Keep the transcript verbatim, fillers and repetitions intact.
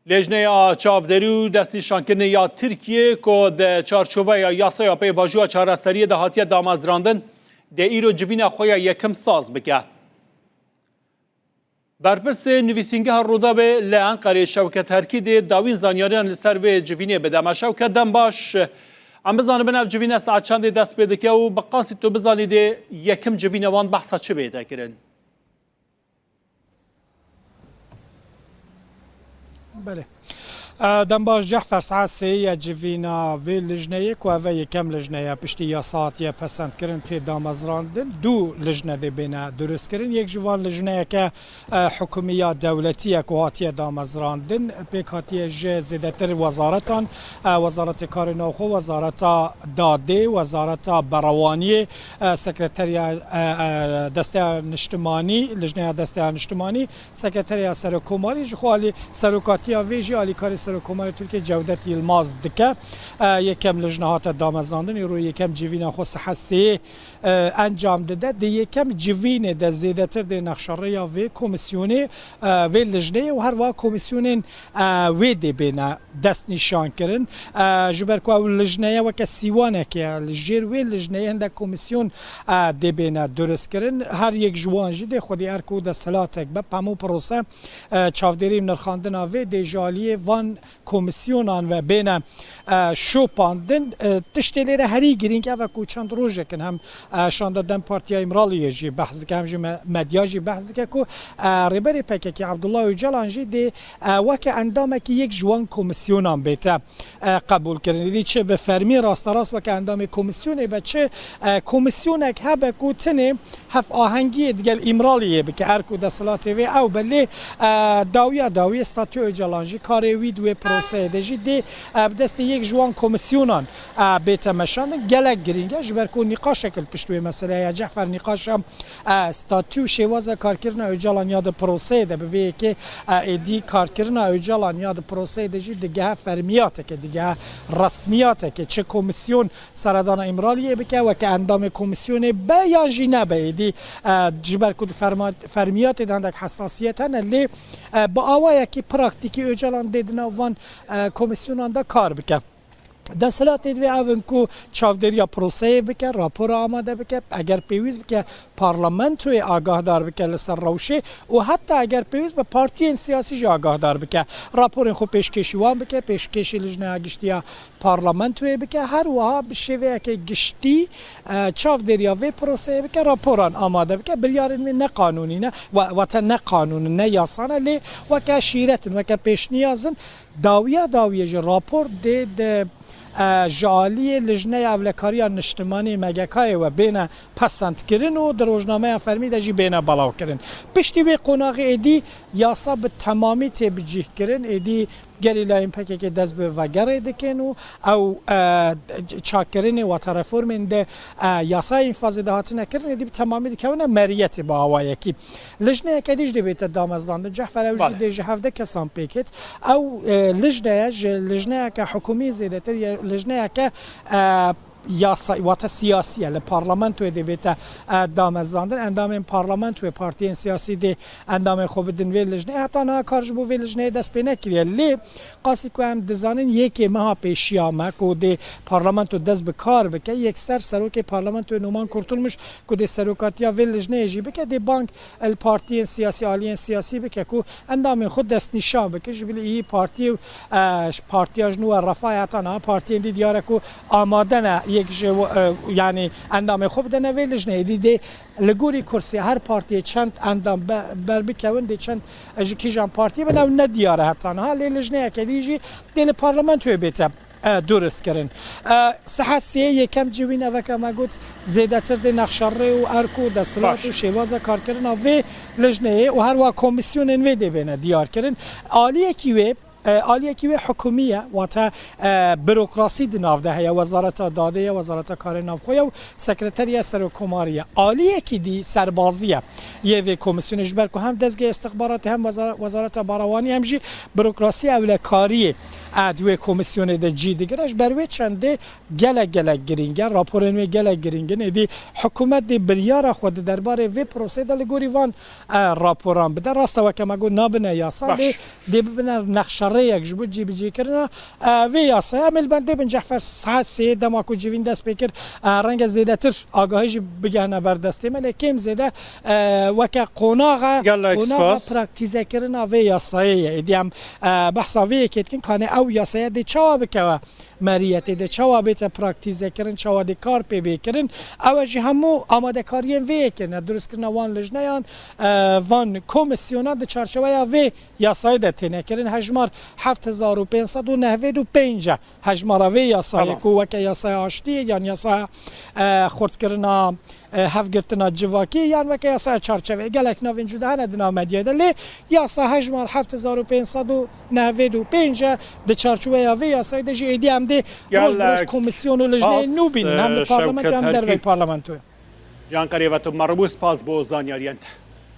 Lêjneya çavdêrî û destnîşankirinê ya Tirkiyê ku di çarçoveya yasaya pêvajoya çareseriyê de hatiye damezrandin, dê îro civîna xwe ya yekim saz bike. Berpirsê nivîsîngeha Rûdawê li Enqerê Şewket Herkî dê dawîn zanyariyan li ser vê civînê bide. Me Şewket, dem baş. Em bizanibin ev civîne saet çendê dest pê dike û bi qasî tu bizanî dê yekim civîna wan behsa çi bête kirin? Belê. E, dem baş Cehfer, saet sê ye civîna vê lijneyê ku ev e yekem lijne ye piştî yasa hatiye pesendkirin tê damezrandin. Du lijne dê bêne durustkirin. Yek ji van lijneyeke, e, hikûmî ya dewletî ye ku hatiye damezrandin. Pêk hatiye ji zêdetir wezaretan, e, Wezaretê Karê Navxwe, Wezareta Dadê, Wezareta Berewaniyê, e, Sekreteriya, e, e, Desteya Niştimanî, Lijneya Desteya Niştimanî, Sekreteriya Serokkomarî, ji xwe alî serokatiya vê jî alîkarê Serokkomarê Tirkiyê Cewdet Yilmaz dike. E, yekem lijne hate damezrandin, îro yekem civîna xwe saet sê, e, encam dide. Di yekem civînê de zêdetir dê nexşerêya vê komîsyonê, e, vê lijneyê û her wiha komîsyonên, e, wê dê bêne destnîşan kirin. E, ji ber ku ew lijneye weke sîwanekê ye, li jêr wê lijneyê hindek komîsyon, e, dê bêne durust kirin. Her yek ji wan jî dê xwedî erk û desthilatek be. Hemû prose, e, çavdêrî û nirxandina vê dê ji aliyê van komîsyonan ve bêne, e, şopandin. E, tiştê lêre herî girîng ev e ku çend rojek in hem, e, Şanda Dem Partiya Îmraliyê jî behs dike, hem jî me-, medya jî behs dike ku, e, Rêberê P K K Abdullah Ocalan jî dê, e, weke endamekî yek ji wan komîsyonan bête, e, qebûl kirin. Êdî çi bi fermî rasterast weke endamê komîsyonê be, çi, e, komîsyonek hebe ku tenê hevahengiyê digel Îmraliyê bike, erk û desthilatê vê ew be, lê, e, dawiya dawiyê statûya Ocalan jî karê wî di wê proseyê de jî dê, e, bi destê yek ji wan komîsyonan, e, bête meşandin. Gelek girîng e, ji ber ku nîqaşek li pişt wê meseleyê ye. Cehfer, nîqaşa, e, statû û şêwaza karkirina Ocalan ya di proseyê de bi vê yekê, e, êdî karkirina Ocalan ya di proseyê de jî digehe fermiyateke, digehe resmiyateke, çi komîsyon seredana Îmraliyê bike, weke endamê komîsyonê be yan jî nebe, êdî, e, ji ber ku di ferma-, fermiyatê de hindek hesasiyet hene, lê, e, bi awayekî praktîkî Ocalan dê di nav van, e, komîsyonan de kar bike. Desthilatê divê ev in ku çavdêriya proseyê bike, rapora amade bike, eger pêwîst bike parlamentoyê agahdar bike li ser rewşê û heta eger pêwîst be partiyên siyasî jî agahdar bike. Raporên xwe pêşkêşî wan bike, pêşkêşî Lijneya Giştî ya parlamentoyê bike, her wiha bi şêweyeke giştî, e, çavdêriya vê proseyê bike, raporan amade bike. Biryarên wê ne qanûnî ne, wa-, wate ne qanûn in, ne yasa ne, lê weke şîret in, weke pêşniyaz in. Dawiya dawiyê jî rapor dê di, e, ji aliyê Lijneya Ewlekariya Niştimanî M G K'yê we bêne pesendkirin û di rojnameya fermî de jî bêne belavkirin. Piştî wê qonaxê êdî yasa bi temamî tê bicîhkirin, êdî gerîlayên P K K dest bi vegerê dikin û ew, e, çakkirinê wate reformên di, e, yasayê înfazê de hatine kirin, êdî bi temamî dikewine meriyetê bi awayekî. Lijneyeke dî jî dê bête damezrandin. Cehfer, ew jî Belê. dê ji hevdeh kesan pêk hêt. Ew, e, lijneye ji lijneyeke hikûmî zêdetir ye, lijneyeke, e, yasa, wate siyasî ye, li parlamentoyê dê bête, e, damezrandin. Endamên parlamentoyê, partiyên siyasî dê endamên xwe bidin vê lijneyê. Heta niha kar ji bo vê lijneyê dest pê nekiriye. Lê qasî ku em dizanin, yekê meha pêşiya me ku dê parlamento dest bi kar bike, yekser serokê parlamentoyê Numan Kurtulmuş ku dê serokatiya vê lijneyê jî bike, dê bang li partiyên siyasî, aliyên siyasî bike ku endamên xwe destnîşan bike. Ji bilî Îyî Partiyê û, e, ji partiya ji nû we Refahê heta niha partiyên dî diyar e ku amade ne yek ji, e, yanî endamên xwe bidene vê lijneyê. Dî dê li gorî kursê her partiyê çend endam be-, berbikewin, dê çend, e, ji kîjan partiyê bin, ew ne diyar e heta niha. Lê lijneyeke dî jî dê li parlamentoyê bête, e, durust kirin. E, saet sê yekem civîn, eveke me got, zêdetir dê nexşerê û erk û desthilat Baş. û şêwaza karkirina vê lijneyê û her wiha komîsyonên vê dê bêne diyar kirin. Aliyekî wê, e, aliyekî wê hikûmî ye, wate, e, burokrasî di nav de heye, Wezareta Dadê ye, Wezareta Karê Navxwe ye û Sekreteriya Serokkomarî ye. Aliyekî dî serbazî ye. Yê vê komîsyonê ji ber ku hem dezgehê istixbaratê hem weza-, Wezareta Berewanî hem jî burokrasiya ewlekariyê, e, di wê komîsyonê de cî digire. Ji ber wê çendê gelek gelek girîng e, raporên wê gelek girîng in. Êdî hikûmet dê biryara xwe di derbarê vê proseyê de li gorî van, e, raporan bide. Rast e, weke me got, nabine yasa, Baş. lê dê bibine nexşer rêyek ji bo cîbicîkirina, e, vê yasaya. Em ê li bendê bin, Cehfer, saet sê dema ku civîn dest pê kir, e, renge zêdetir agahî jî bigehne ber destê me, lê kêm zêde, e, weke qonaxa, Gelek qonaxa spas. praktîzekirina vê yasayê ye. Êdî em, e, behsa vê yekê dikin, kanê ew yasaya dê çawa bikewe meriyetê, dê çawa bête praktîzekirin, çawa dê kar pê bê kirin. Ew e jî hemû amadekariyên vê yekê ne, dirustkirina wan lijneyan, e, van komîsyonan di çarçoveya vê yasayê de têne kirin. Hejmar heft hezar û pênc sed û nehwêd û pênc e. Hejmara vê yasayê Tamam. ku weke yasaya aştiyê yan yasaya, e, xurtkirina, e, hevgirtina civakî yan weke yasaya çarçeveyê. Gelek navên cuda hene di nav medyayê de. Lê yasa hejmar heft hezar û pênc sed û nehwêd û pênc e. Di çarçoveya vê yasayê de jî êdî em dê roj bi roj Gelek komîsyon û lijneyên nû spas, bînin. Hem li e, parlamentoyê Şewket hem dervey Herkî. parlamentoyê. Can Qerî ve tu merhbû, spas bo zaniyariyên te.